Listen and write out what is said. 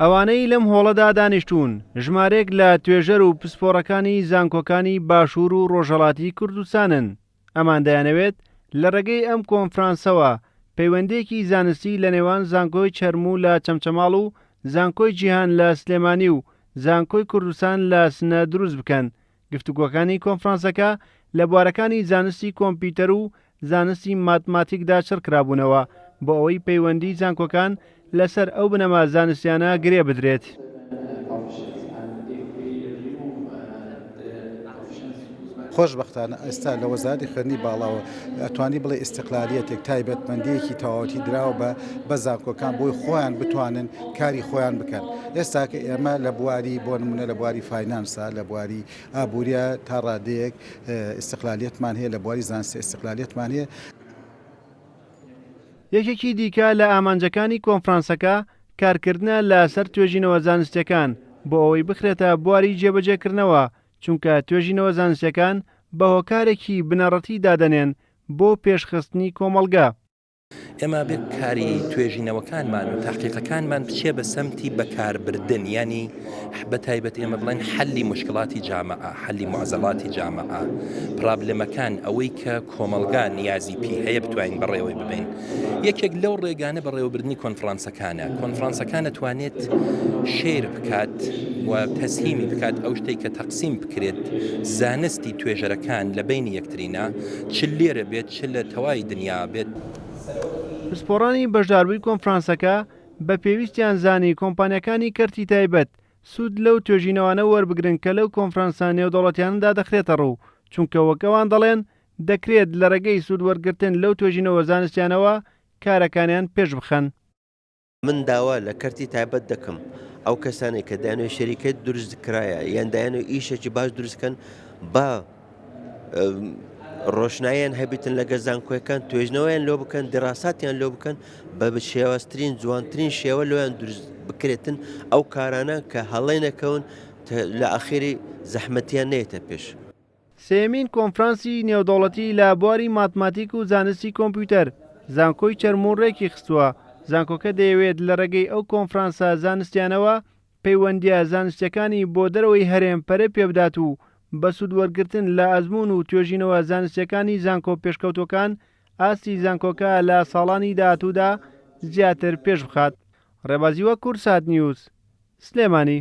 ئەوانەی لەم هۆڵەدا دانیشتوون، ژمارەیەک لە توێژەر و پسپۆڕەکانی زانکۆکانی باشوور و ڕۆژهەڵاتی کوردستانن. ئەمان دەیانەوێت لە ڕێگەی ئەم کۆنفرانسەوە پەیوەندییەکی زانستی لە نێوان زانکۆی چەرموو لە چەمچەماڵ و زانکۆی جیهان لە سلێمانی و زانکۆی کوردستان لە سنە دروست بکەن. گفتوگۆکانی کۆنفرانسەکە لە بوارەکانی زانستی کۆمپیوتەر و زانستی ماتماتیکدا چڕکرابوونەوە بۆ ئەوەی پەیوەندیی زانکۆکان لەسەر ئەو بنەما زانستیانە گرێ بدرێت. خۆشبەختانە ئێستا لە وەزارەتی خوێندنی باڵاوە ئەتوانی بڵێ ئیستقلالیەتێک تایبەتمەندیەکی تەواوەتی دراوە بە بە زانکۆکان بۆی خۆیان بتوانن کاری خۆیان بکەن ئێستا کە ئێمە لە بواری بۆ نمونە لە بواری فاینانسا لە بواری ئابووریە تا ڕادەیەک ئیستقلالیەتمان هەیە لە بواری زانستی ئیستقلالیەتمان هەیە. یەکێکی دیکە لە ئامانجەکانی کۆنفرانسەکە کارکردنە لە سەر توێژینەوە زانستیەکان بۆ ئەوەی بخرێتە بواری جێبەجێکردنەوە چونکە توێژینەوە زانستیەکان بە هۆکارێکی بنەڕەتی دادەنێن بۆ پێشخستنی کۆمەڵگە. ئێمە ئەبێت کاری توێژینەوەکانمان و تەحقیقەکانمان بچێ بە سەمتی بەکاربردن یانی بە تایبەت ئێمە بڵێن حەلی مشکڵاتی جامعە حەلی معزەڵاتی جامعە پرابلمەکان ئەوەی کە کۆمەڵگا نیازی پی هەیە بتوانین بەڕێوەی ببین یەکێک لەو ڕێگانە بەڕێوەبردنی کۆنفرانسەکانە کۆنفرانسەکانە توانێت شێر بکات و تەسهیمی بکات ئەو شتێک کە تەقسیم بکرێت زانستی توێژەرەکان لە بینی یەکترینا چ لێرە بێت چ لە تەوای دنیا بێت. پسپۆڕانی بەشداربووی کۆنفرانسەکە بە پێویستیان زانی کۆمپانیاکانی کەرتی تایبەت سوود لەو توێژینەوانە وەربگرن کە لەو کۆنفرانسە نێودەوڵەتیانەدا دەخرێتەڕوو، چونکە وەک ئەوان دەڵێن دەکرێت لە ڕێگەی سوود وەرگرتن لەو توێژینەوە زانستیانەوە کارەکانیان پێشبخەن. من داوا لە کەرتی تایبەت دەکەم ئەو کەسانەی کە دەیانەوێت شەریکەت دروست کرایە یان دەیانەوێت ئیشێکی باش دروست کەن با ڕۆشناییان هەبیتن لەگە زانکۆیەکان توێژنەوەیان لۆ بکەن دراساتیان لۆ بکەن بە شێوازترین جوانترین شێوە لۆیان دروست بکرێتن ئەو کارانە کە هەڵەی نەکەون لە ئەخیری زەحمەتیان نێتە پێش. سێیەمین کۆنفرانسی نێودەوڵەتی لە بواری ماتماتیک و زانستی کۆمپیوتەر، زانکۆی چەرموو ڕێکی خستووە، زانکۆکە دەیەوێت لە ڕێگەی ئەو کۆنفرانسە زانستیانەوە پەیوەندییە زانستییەکانی بۆ دەرەوەی هەرێم پەرە پێبدات و بە سوود وەرگرتن لە ئەزموون و توێژینەوە زانستییەکانی زانکۆ پێشکەوتووەکان ئاستی زانکۆکە لە ساڵانی داهاتوودا زیاتر پێشبخات. ڕێباز هیوا کوردسات نیوز، سلێمانی.